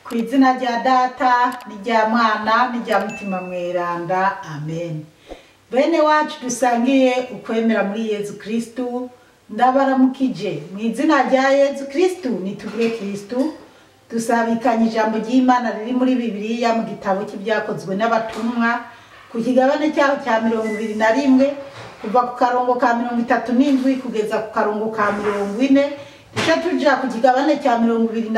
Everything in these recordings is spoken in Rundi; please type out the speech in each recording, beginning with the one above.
Ku izina rya Data n'irya Mwana n'irya Mutima Mweranda, amen. Bene wacu dusangiye ukwemera muri Yezu Kristu, ndabaramukije mu izina rya Yezu Kristu. Nitugure Kristu. Dusabikanye ijambo ry'Imana riri muri Bibiliya mu gitabo cy'Ibyakozwe n'Abatumwa, ku kigabane cyaho cya 21, kuva ku karongo ka 37 kugeza ku karongo ka 40. Duca tuja ku kigabane cya 22,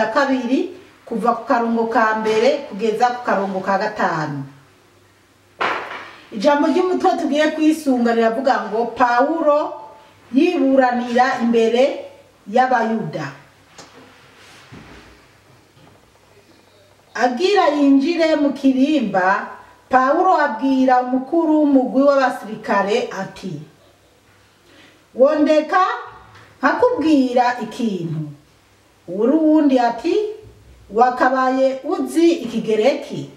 kuva ku karongo ka 1 kugeza ku karongo ka 5. Ijambo ry'umutwe tugiye kwisunga riravuga ngo Pawulo yiburanira imbere y'Abayuda. Agira yinjire mu kirimba, Pawulo abwira umukuru w'umugwi w'abasirikare ati: "Wondeka nkakubwira ikintu." Uri wundi ati: "Wakabaye uzi Ikigereki?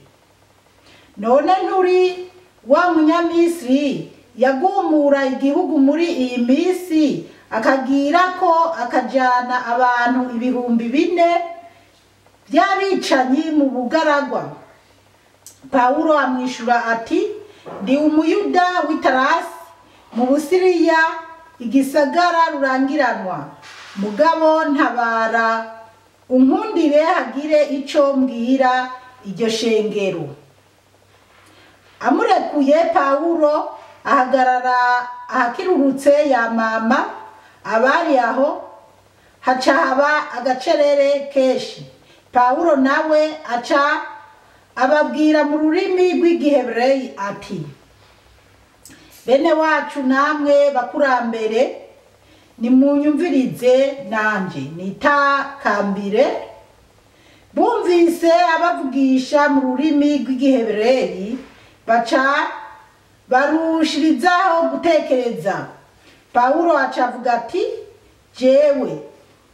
None nturi wa Munyamisiri yagumura igihugu muri iyi minsi, akagira ko akajana abantu 4000 by'abicanyi mu bugaragwa?" Pawulo amwishura ati: "Ndi Umuyuda w'i Tarasi mu Busiriya, igisagara rurangiranwa. Mugabo ntabara unkundire hagire ico mbwira iryo shengero." Amurekuye, Pawulo ahagarara ahakirurutse ya mama abari aho, haca haba agacerere kenshi. Pawulo nawe aca ababwira mu rurimi rw'Igihebureyi ati: "Bene wacu namwe bakurambere, nimunyumvirize nanje nitakambire." Bumvise abavugisha mu rurimi rw'Igihebureyi, baca barushirizaho gutekereza. Pawulo aca avuga ati: "Jewe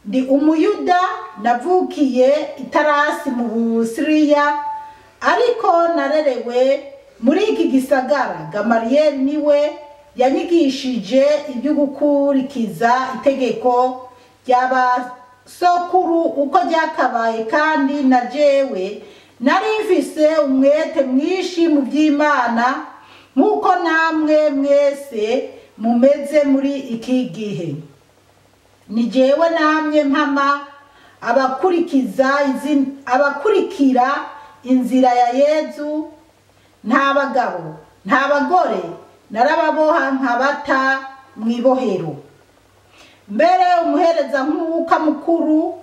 ndi Umuyuda, navukiye i Tarasi mu Busiriya, ariko narerewe muri iki gisagara. Gamariyeli niwe yanyigishije ibyo gukurikiza itegeko ry'abasokuru uko ryakabaye, kandi na jewe nari mfise umwete mwinshi mu by'Imana nk'uko namwe mwese mumeze muri iki gihe. Ni jewe namye mpama abakurikira inzira ya Yezu, nta bagabo nta bagore, narababoha nkabata mw'ibohero. Mbere umuhereza nk'uwuka mukuru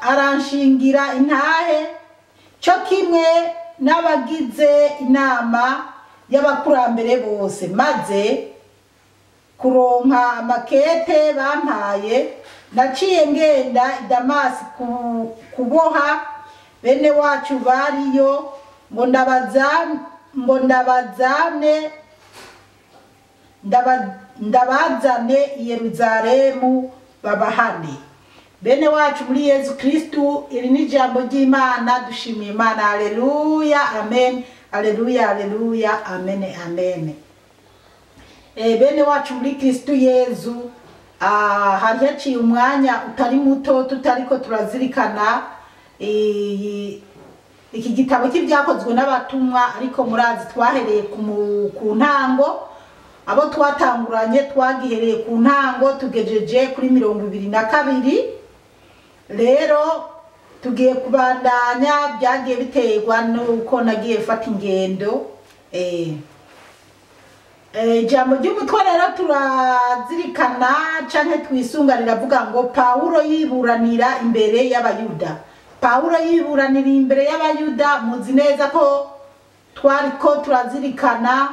aranshingira intahe, cyo kimwe n'abagize inama y'abakurambere bose. Maze kuronka amakete bampaye, naciye ngenda i Damasi kuboha bene wacu bariyo, ngo ndabazane i Yeruzalemu babahane." Bene wacu muri Yezu Kristu, iri ni ijambo ry'Imana. Dushimiye Imana. Haleluya, amen. Haleluya, haleluya, amen, amen. Bene wacu muri Kristu Yezu, hari haciye umwanya utari muto tutariko turazirikana iki gitabo cy'Ibyakozwe n'Abatumwa, ariko murazi twahereye ku ntango. Abo twatanguranye twagihereye ku ntango, tugejeje kuri 22. Rero tugiye kubandanya, byagiye biterwa nuko nagiye fata ingendo. Ijambo ry'umutwe rero turazirikana canke twisunga riravuga ngo Pawulo yiburanira imbere y'Abayuda. Pawulo yiburanira imbere y'Abayuda. Muzi neza ko twariko turazirikana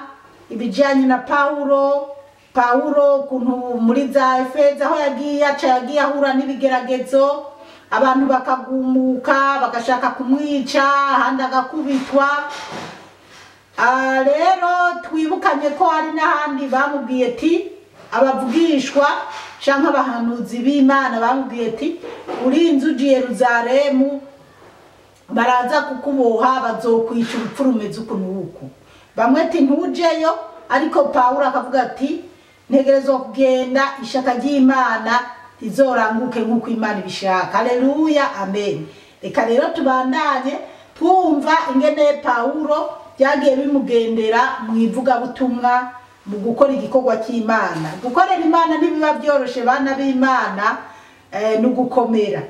ibijanye na Pawulo. Pawulo ukuntu muri za Efeza aho yagiye aca, yagiye ahura n'ibigeragezo, abantu bakagumuka bagashaka kumwica, ahandi agakubitwa. Rero twibukanye ko hari n'ahandi bamubwiye ati abavugishwa canke abahanuzi b'Imana bamubwiye ati: "Urinze uja i Yeruzalemu baraza kukuboha, bazokwica urupfu rumeze uku n'uku." Bamwe ati: "Ntujeyo." Ariko Pawulo akavuga ati: "Ntegerezwa kugenda, ishaka ry'Imana rizoranguke nk'uko Imana ibishaka." Haleluya, amen. Reka rero tubandanye twumva ingene Pawulo byagiye bimugendera mu ivugabutumwa, mu gukora igikorwa cy'Imana. Gukorera Imana ntibiba byoroshe bana b'Imana, ni ugukomera.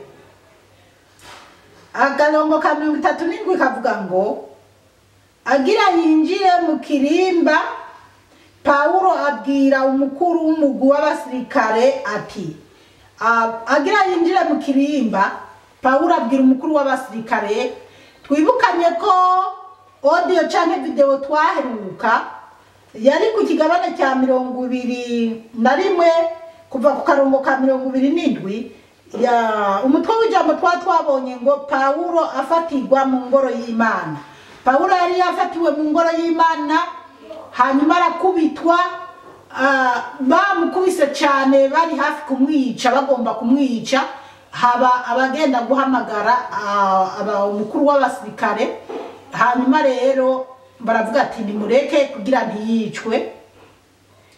Akarongo ka 37 kavuga ngo agira yinjire mu kirimba, Pawulo abwira umukuru w'umugwi w'abasirikare ati, agira yinjire mu kirimba, Pawulo abwira umukuru w'abasirikare. Twibukanye ko audio canke video twaheruka yari ku kigabane cya 21 kuva ku karongo ka 27, ya umutwe w'ijambo twabonye ngo Pawulo afatirwa mu ngoro y'Imana. Pawulo yari yafatiwe mu ngoro y'Imana, hanyuma arakubitwa, bamukubise cyane, bari hafi kumwica, bagomba kumwica. Haba abagenda guhamagara umukuru w'abasirikare, hanyuma rero baravuga ati nimureke kugira ntiyicwe.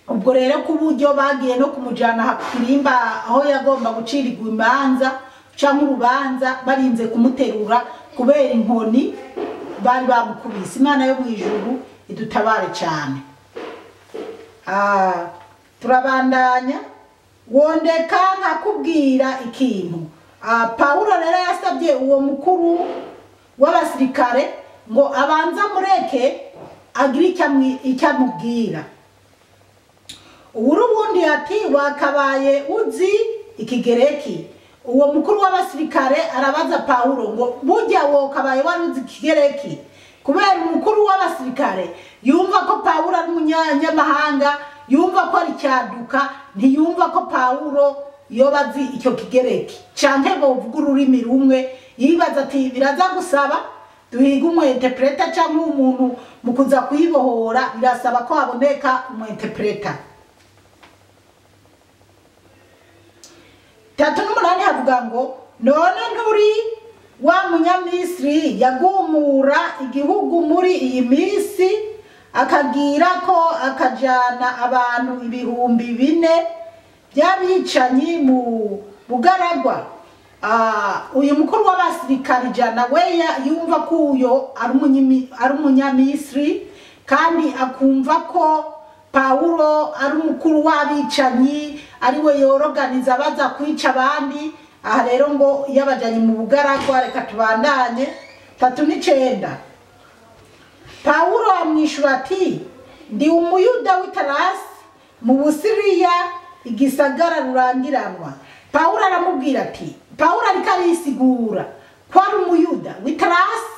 Ubwo rero ku buryo bagiye no kumujyana ku kirimba aho yagomba gucirirwa imanza cyangwa urubanza, barinze kumuterura kubera inkoni bari bamukubise. Imana yo mu ijuru idutabare cyane. Turabandanya. Wondeka nkakubwira ikintu. Pawulo rero yasabye uwo mukuru w'abasirikare ngo abanza mureke agire icyo amubwira. Ubundi ati wakabaye uzi ikigereki. Uwo mukuru w'abasirikare arabaza Pawulo ngo burya wokabaye wari uzi ikigereki? Kubera umukuru w'abasirikare yumva ko Pawulo ari umunyamahanga, yumva ko ari cyaduka, ntiyumva ko Pawulo yoba azi icyo kigereki canke bovuga ururimi rumwe. Yibaza ati biraza gusaba duhiga umu interpreter canke umuntu mu kuza kuyibohora, birasaba ko haboneka umu interpreter. 38 havuga ngo none nturi wa munyamisiri yagumura igihugu muri iyi minsi, akagira ko akajana abantu 4000 by'abicanyi mu bugaragwa. Uyu mukuru w'abasirikare 100 we yumva ko uyo ari umunyamisiri, kandi akumva ko Pawulo ari umukuru w'abicanyi, ari we yoroganiza baza kwica abandi. Aha rero ngo yabajanye mu bugaragwa. Reka tubandanye. 39 Pawulo amwishura ati ndi umuyuda w'i Tarasi mu Busiriya, igisagara rurangiranwa. Pawulo aramubwira ati, Pawulo ariko arisigura ko ari umuyuda w'i Tarasi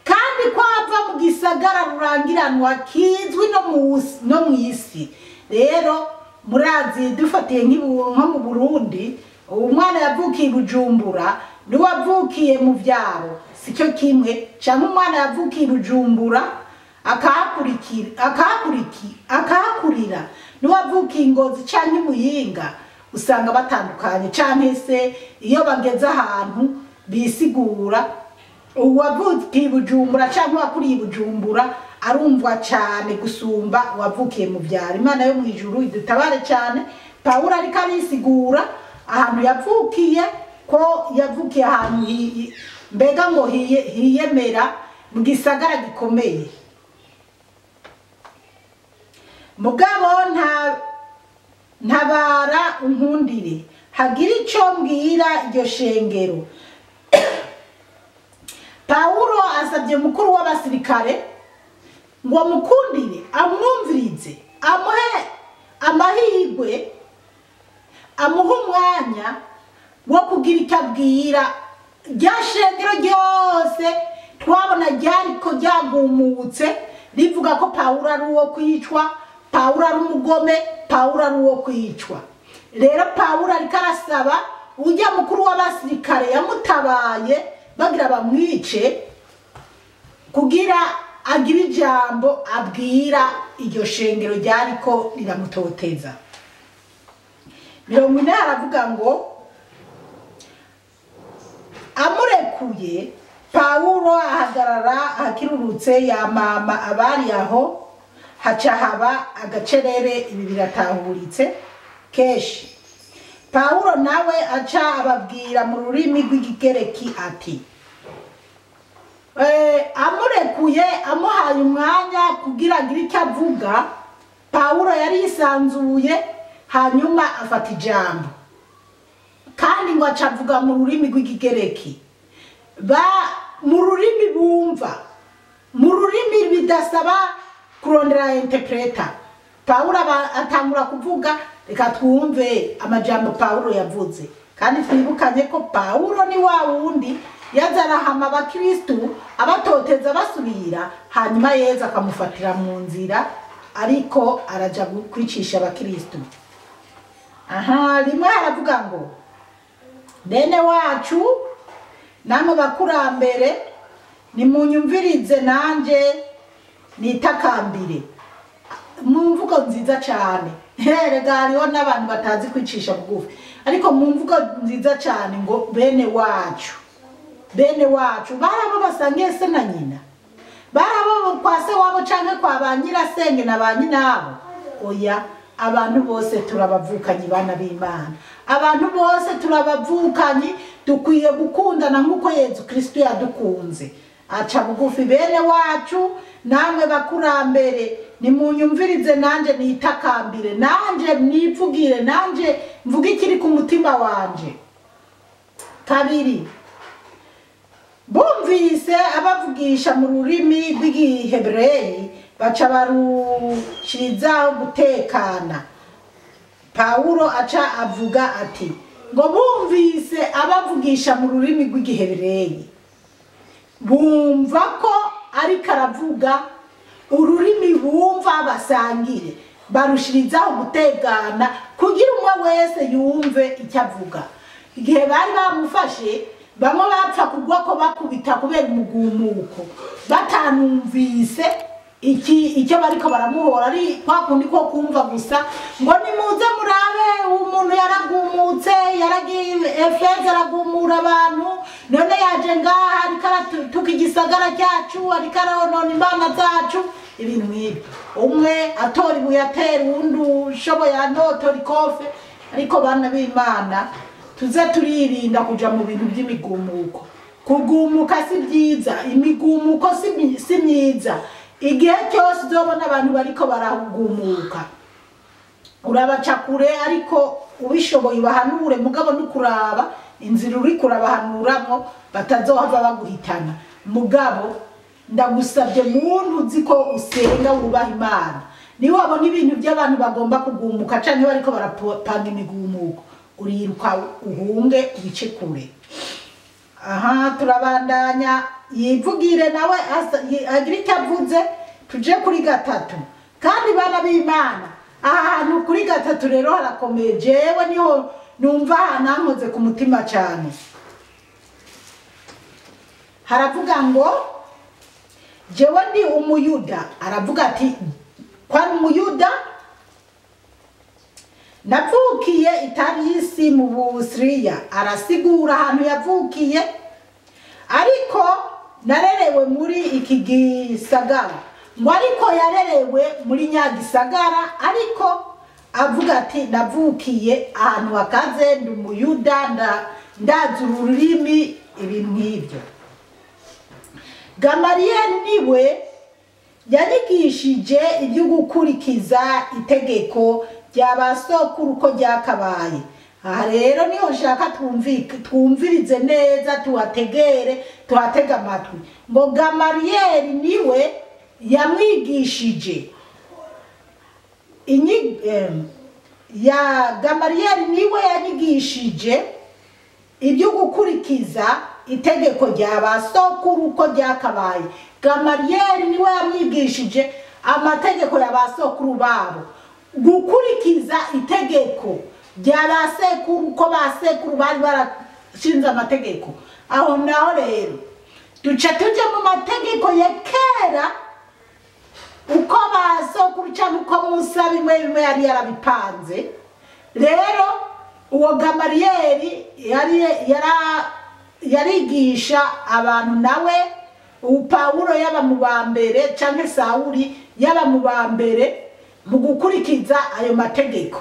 kandi ko ava mu gisagara rurangiranwa kizwi no mu isi. Rero murazi dufatiye nko mu Burundi, umwana yavukiye i Bujumbura n'uwavukiye mu vyaro sicyo kimwe, canke umwana yavukiye i Bujumbura akahakurira n'uwavukiye i Ngozi canke i Muyinga, usanga batandukanye. Canke se iyo bageze ahantu bisigura, uwavukiye i Bujumbura canke uwakuriye i Bujumbura arumvwa cyane gusumba uwavukiye mu vyaro. Imana yo mu ijuru idutabare cyane. Pawulo ariko arisigura ahantu yavukiye, ko yavukiye ahantu mbega ngo hiyemera mu gisagara gikomeye. Mugabo ntabara unkundire hagira icyo mbwira iryo shengero. Pawulo asabye mukuru w'abasirikare ngo amukundire, amwumvirize, amuhe amahirwe, amuhe umwanya wo kugira icyo abwira rya shengero ryose twabona ryariko ryagumutse rivuga ko Pawulo ari uwo kwicwa, Pawulo ari umugome, Pawulo ari uwo kwicwa. Rero Pawulo ariko arasaba ujya mukuru w'abasirikare yamutabaye bagira bamwice, kugira agire ijambo abwira iryo shengero ryariko riramutoteza. 40 aravuga ngo amurekuye Pawulo ahagarara ahakirurutse yamama abari aho, haca haba agacerere. Ibi biratahuritse keshi. Pawulo nawe aca ababwira mu rurimi rw'ikigereki ati Amurekuye, amuhaye umwanya kugira agire icyo avuga. Pawulo yari yisanzuye, hanyuma afata ijambo, kandi ngo aca avuga mu rurimi rw'ikigereki, mu rurimi bumva, mu rurimi bidasaba kurondera interpreter. Pawulo atangura kuvuga. Reka twumve amajambo Pawulo yavuze, kandi twibukanye ko Pawulo ni wa wundi yaza arahama abakristu, abatoteza, basubira, hanyuma Yezu akamufatira mu nzira ariko araja kwicisha abakristu. Aha rimwe haravuga ngo: "Bene wacu namwe bakurambere, nimunyumvirize nanje nitakambire." Mu mvugo nziza cyane. Erega hariho n'abantu batazi kwicisha bugufi, ariko mu mvugo nziza cyane ngo: "Bene wacu." Bene wacu bari abo basangiye se na nyina, bari abo kwa se wabo canke kwa ba nyirasenge na ba nyinabo? Oya, abantu bose turabavukanyi, bana b'Imana. Abantu bose turabavukanyi, dukwiye gukundana nk'uko Yezu Kristo yadukunze. Aca bugufi: "Bene wacu namwe bakurambere, nimunyumvirize nanje nitakambire, nanje nivugire, nanje mvuge ikiri ku mutima wanje." Kabiri, bumvise abavugisha mu rurimi rw'igihebureyi, baca barushirizaho gutekana. Pawulo aca avuga ati, ngo bumvise abavugisha mu rurimi rw'igihebureyi, bumva ko ariko aravuga ururimi bumva basangiye, barushirizaho gutekana kugira umwe wese yumve icyo avuga. Igihe bari bamufashe, bamwe bapfa kugwa ko bakubita kubera umugumuko, batanumvise iki icyo bariko baramuhora, ari kwa kundi ko kumva gusa ngo: "Nimuze murabe, umuntu yaragumutse, yaragiye Efeza aragumura abantu, none yaje ngaha ariko aratuka igisagara cyacu, ariko aronona imana zacu." Ibintu nk'ibyo, umwe atora ibuye atera uwundi, ushoboye anotora ikofe. Ariko bana b'Imana, tuze turirinda kuja mu bintu by'imigumuko. Kugumuka si byiza, imigumuko si myiza. Igihe cyose uzobona abantu bariko baragumuka, urabaca kure, ariko ubishoboye ubahanure, mugabo nukuraba inzira uri kurabahanuramwo batazohava baguhitana. Mugabo ndagusabye, muntu uzi ko usenga, wubaha Imana, niba wabona ibintu by'abantu bagomba kugumuka canke bariko barapanga imigumuko, uriruka uhunge, ubice kure. Aha turabandanya, yivugire nawe, agire icyo avuze. Tuje kuri gatatu. Kandi bana b'Imana, aha hantu kuri gatatu rero harakomeye. Jewe niho numva hanankoze ku mutima cyane. Haravuga ngo: "Jewe ndi umuyuda." Aravuga ati ko ari umuyuda, "navukiye i Tarisi mu Busiriya." Arasigura ahantu yavukiye. "Ariko narerewe muri iki gisagara." Ngo ariko yarerewe muri nyagisagara, ariko avuga ati: "Navukiye ahantu hakaze, ndi umuyuda, ndazi ururimi." Ibintu nk'ibyo. "Gamariyeri niwe yanyigishije ibyo gukurikiza itegeko rya ba sokuru uko ryakabaye." Aha rero niho nshaka twumvirize neza, tuhategere, tuhatege amatwi. Ngo Gamariyeri niwe yamwigishije, ya Gamariyeri niwe yanyigishije ibyo gukurikiza itegeko rya ba sokuru uko ryakabaye. Gamariyeri niwe yamwigishije amategeko ya ba sokuru babo, gukurikiza itegeko rya ba sekuru uko ba sekuru bari barashinze amategeko. Aho naho rero duca tujya mu mategeko ya kera, uko ba sokuru cyangwa uko Musa bimwe bimwe yari yarabipanze. Rero uwo Gamariyeri yarigisha abantu nawe. Ubu Pawulo yaba mu ba mbere, cyangwa Sawuli yaba mu ba mbere mu gukurikiza ayo mategeko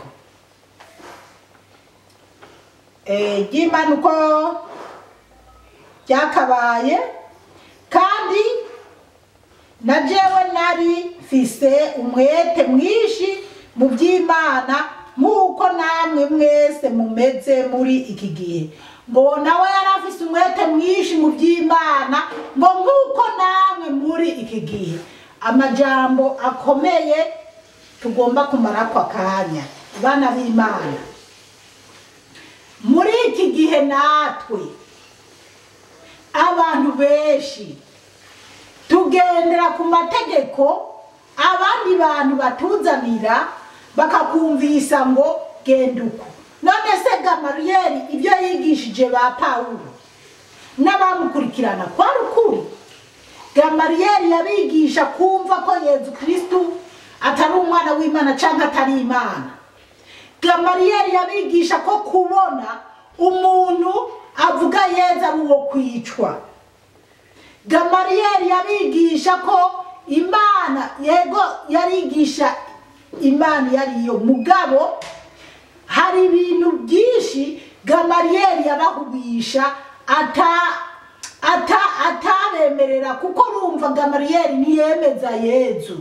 ry'Imana uko ryakabaye. Kandi na jewe nari mfise umwete mwinshi mu by'Imana nk'uko namwe mwese mumeze muri iki gihe. Ngo nawe yari afise umwete mwinshi mu by'Imana ngo nk'uko namwe muri iki gihe. Amajambo akomeye tugomba kumara kwa kanya, bana b'Imana. Muri iki gihe natwe abantu benshi tugendera ku mategeko abandi bantu batuzanira bakakumvisa ngo genda uko. None se Gamariyeri ibyo yigishije ba Pawulo n'abamukurikirana kwari ukuri? Gamariyeri yabigisha kumva ko Yezu Kristu atari umwana w'Imana canke atari Imana. Gamariyeri yabigisha ko kubona umuntu avuga Yezu ari uwo kwicwa. Gamariyeri yabigisha ko Imana, yego yarigisha Imana yariyo, mugabo hari ibintu byinshi Gamariyeri yabahubisha atabemerera, kuko urumva Gamariyeri ntiyemeza Yezu,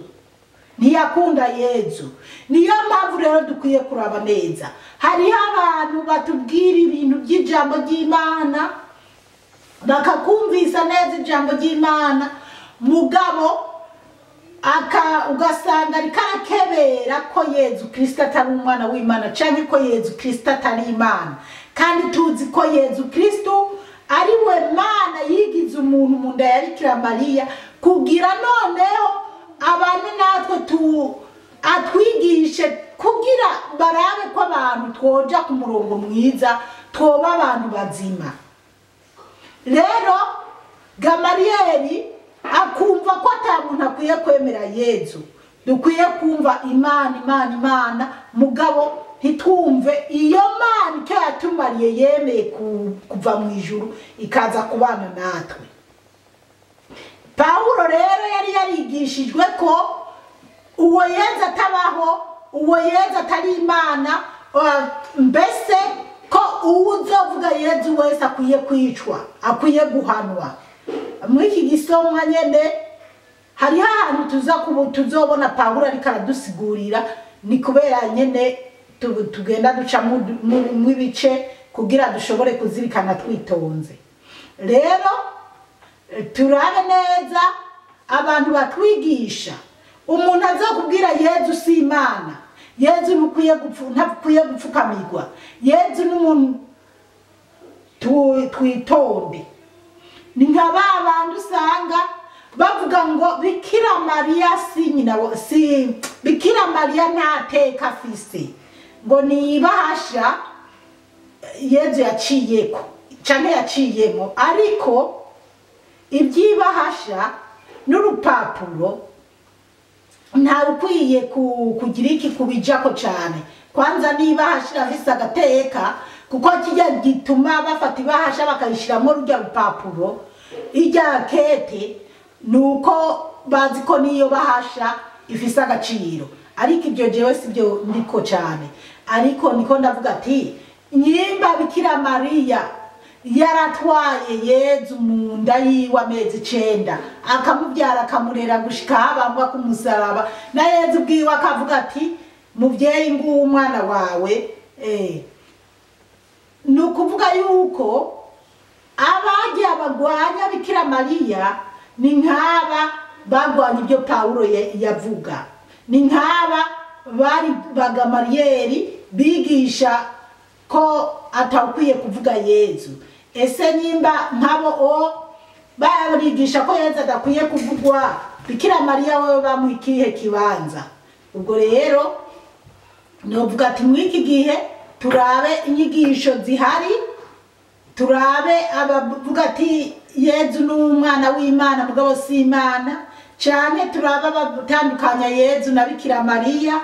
ntiyakunda Yezu. Niyo mpamvu rero dukwiye kuraba neza. Hariho abantu batubwira ibintu by'ijambo ry'Imana, bakakumvisa neza ijambo ry'Imana, mugabo ugasanga ariko arakebera ko Yezu Kristo atari umwana w'Imana canke ko Yezu Kristo atari Imana. Kandi tuzi ko Yezu Kristo ari we Mana yigize umuntu mu nda ya Bikira Mariya, kugira noneho abantu natwe atwigishe, kugira barabe ko abantu twoja ku murongo mwiza, twoba abantu bazima. Rero Gamariyeri akumva ko ata muntu akwiye kwemera Yezu. Dukwiye kumva Imana, Imana, Imana, mugabo ntitwumve iyo Mana icyo yatumariye yemeye kuva mu ijuru ikaza kubana natwe. Pawulo rero yari yarigishijwe ko uwo Yezu atabaho, uwo Yezu atari Imana, mbese ko uwuzovuga Yezu wese akwiye kwicwa, akwiye guhanwa. Muri iki gisomwa nyene hariho ahantu tuzobona Pawulo ariko aradusigurira, ni kubera nyene tugenda duca mu bice kugira dushobore kuzirikana twitonze. Rero turabe neza abantu batwigisha. Umuntu azokubwira Yezu si Imana, Yezu ntakwiye gupfukamirwa, Yezu n'umuntu, twitonde. Ni nka ba bantu usanga bavuga ngo Bikira Mariya si nyina, si Bikira Mariya nta teka afise, ngo nibahasha Yezu yaciyeko canke yaciyemo. Ariko ibyibahasha n'urupapuro nta ukwiye kugira iki kubijako cane. Kwanza nibahasha irafise agateka, kuko kijya gituma bafata ibahasha bakayishiramo rurya rupapuro ijya kete, nuko bazi ko niyo bahasha ifise agaciro. Ariko ibyo jewe sibyo ndiko cane, ariko niko ndavuga ati nyimba Bikira Mariya yaratwaye Yezu mu nda yiwe amezi 9, akamubyara akamurera gushika habambwa ku musaraba, na Yezu bwiwe akavuga ati muvyeyi nguwo umwana wawe. Ni ukuvuga yuko abagiye abagwanya Bikira Mariya ni nk'aba bagwanya ibyo Pawulo yavuga, ni nk'aba bari bagamariyeri bigisha ko atakwiye kuvuga Yezu. Ese nyimba nk'abo barigisha ko Yezu adakwiye kuvugwa, Bikira Mariya wewe bamuha ikihe kibanza? Ubwo rero novuga ati mw'iki gihe turabe inyigisho zihari, turabe abavuga ati Yezu ni umwana w'Imana mugabo si Imana, canke turabe abatandukanya Yezu na Bikira Mariya.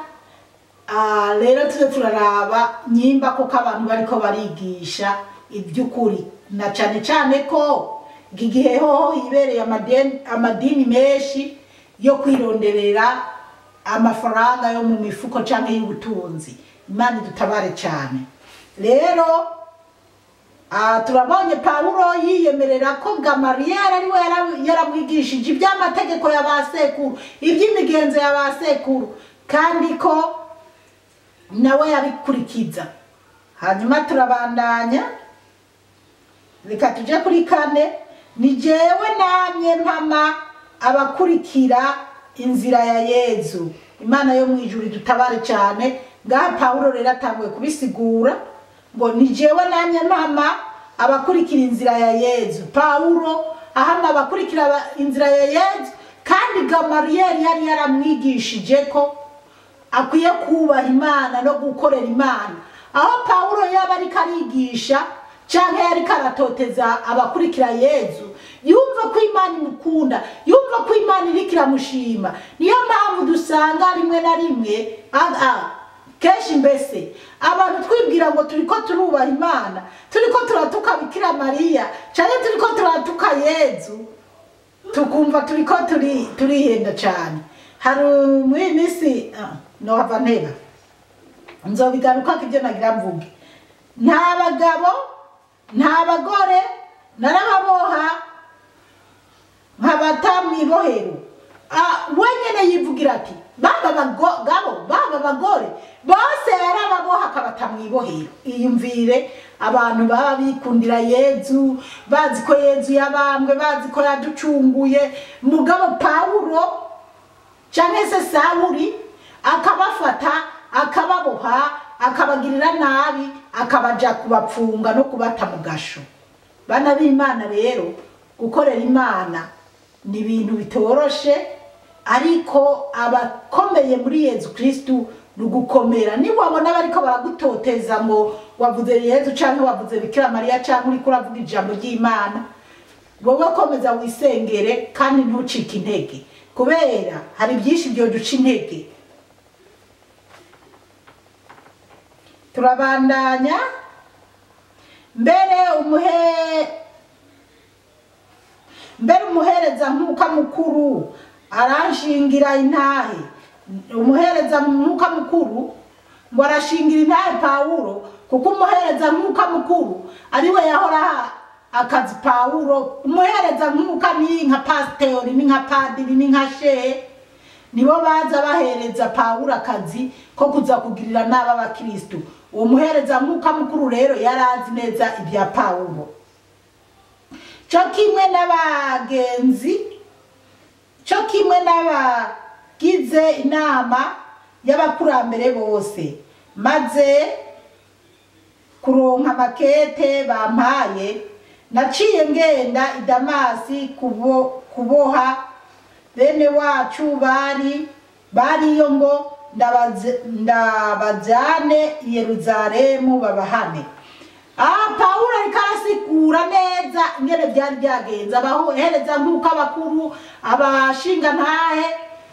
Rero tuze turaraba nyimba koko abantu bariko barigisha iby'ukuri, na cane cane ko iki gihe hoho hibereye amadini menshi yo kwironderera amafaranga yo mu mifuko canke y'ubutunzi. Imana idutabare cane. Rero Turabonye Pawulo yiyemerera ko Gamariyeri ari we yaramwigishije iby'amategeko ya ba sekuru, iby'imigenzo ya ba sekuru, kandi ko nawe yabikurikiza. Hanyuma turabandanya, reka tuje kuri 4. Ni jewe namye mpama abakurikira inzira ya Yezu. Imana yo mu ijuru idutabare cyane. Ngaha Pawulo rero atanguye kubisigura ngo ni jewe namye mpama abakurikira inzira ya Yezu. Pawulo ahama abakurikira inzira ya Yezu, kandi Gamariyeri yari yaramwigishije ko akwiye kubaha Imana no gukorera Imana. Aho Pawulo yaba ariko arigisha canke yariko aratoteza abakurikira Yezu, yumva ko Imana imukunda, yumva ko Imana iriko iramushima. Niyo mpamvu dusanga rimwe na rimwe kenshi mbese abantu twibwira ngo turiko turubaha Imana, turiko turatuka Bikira Mariya canke turiko turatuka Yezu, tukumva turiko turihenda cane. Hari muri iyi minsi nohava nteba nzobigarukako ibyo nagira mvuge. Nta bagabo nta bagore narababoha nkabata mw'ibohero. Wenyene yivugira ati baba bagabo baba bagore bose yarababoha akabata mw'ibohero. Iyumvire abantu baba bikundira Yezu, bazi ko Yezu yabambwe, bazi ko yaducunguye, mugabo Pawulo canke se Sawuli akabafata akababoha akabagirira nabi, akabaja kubapfunga no kubata mu gasho. Bana b'Imana rero, gukorera Imana ni ibintu bitoroshe, ariko abakomeye muri Yezu Kristu ni ugukomera. Niwabona bariko baragutoteza ngo wavuze Yezu canke wavuze Bikira Mariya canke uriko uravuga ijambo ry'Imana, wowe komeza wisengere kandi ntucike intege, kubera hari byinshi byoduca intege. Turabandanya. Mbere umuhereza nkuka mukuru aranshingira intahe. Umuhereza nkuka mukuru ngo arashingira intahe Pawulo, kuko umuhereza nkuka mukuru ariwe yahora akazi Pawulo. Umuhereza nkuka ni nka pasteur, ni nka padiri, ni nka shehe, nibo baza bahereza Pawulo akazi ko kuza kugirira naba abakristo. Uwo muhereza nkuka mukuru rero yarazi neza ibya Pawulo. Cyo kimwe n'abagenzi, cyo kimwe n'abagize inama y'abakurambere bose, maze kuronka makete bampaye, naciye ngenda i Damasi kuboha bene wacu bariyo ngo ndabajane i Yeruzalemu babahane. Pawulo ariko arasigura neza ingene byari byagenze. Abahereza nkuko abakuru, abashinga ntahe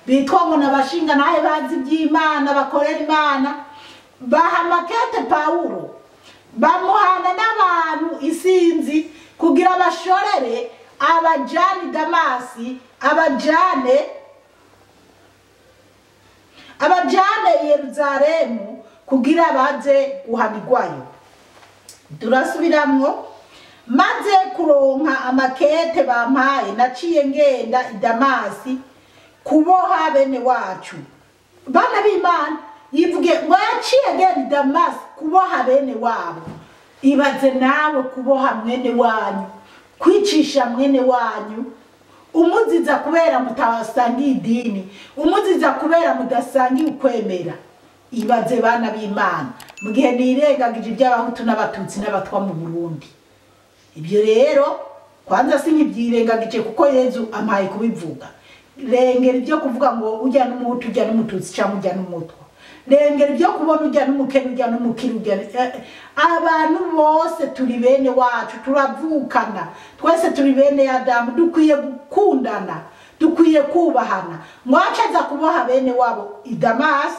bitwa ngo n'abashinga ntahe bazi iby'Imana, bakorera Imana, baha makete Pawulo, bamuhana n'abantu isinzi kugira bashorere abajane Damasi, abajane Yeruzalemu kugira baze guhanirwayo. Turasubiramwo. Maze kuronka amakete bampaye, naciye ngenda i Damasi kuboha bene wacu. Bana b'Imana, yivuge ngo yaciye agenda i Damasi kuboha bene wabo. Ibaze nawe kuboha mwene wanyu, kwicisha mwene wanyu, umuziza kubera mutasangiye idini, umuziza kubera mudasangiye ukwemera. Ibaze bana b'Imana, mu gihe nirengagije iby'abahutu n'abatutsi n'abatwa mu Burundi. Ibyo rero kwanza sinkibyirengagije kuko Yezu ampaye kubivuga. Rengera ibyo kuvuga ngo ujya n'umuhutu ujya n'umututsi cyangwa ujya n'umutwa. Rengera ibyo kubona ujya n'umukene ujya n'umukire ujya abantu bose turi bene wacu, turavukana twese, turi bene Adamu, dukwiye gukundana, dukwiye kubahana. Mwacaza kuboha bene wabo i Damasi,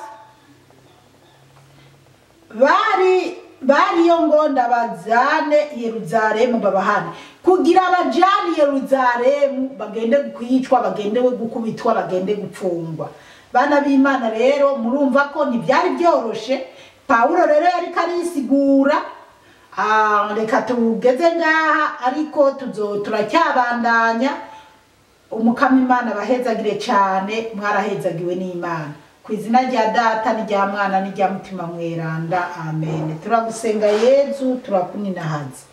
bariyo ngo ndabazane Yeruzalemu babahane, kugira abajane Yeruzalemu bagende kwicwa, bagende gukubitwa, bagende gupfungwa. Bana b'Imana rero murumva ko ntibyari byoroshe. Pawulo rero yariko arisigura Reka tugeze ngaha, ariko turacyabandanya. Umukama Imana abahezagire cyane, mwarahezagiwe n'Imana. Ku izina rya Data n'irya Mwana n'irya Mutima Mweranda, amen. Turagusenga Yezu, turakuninahaza.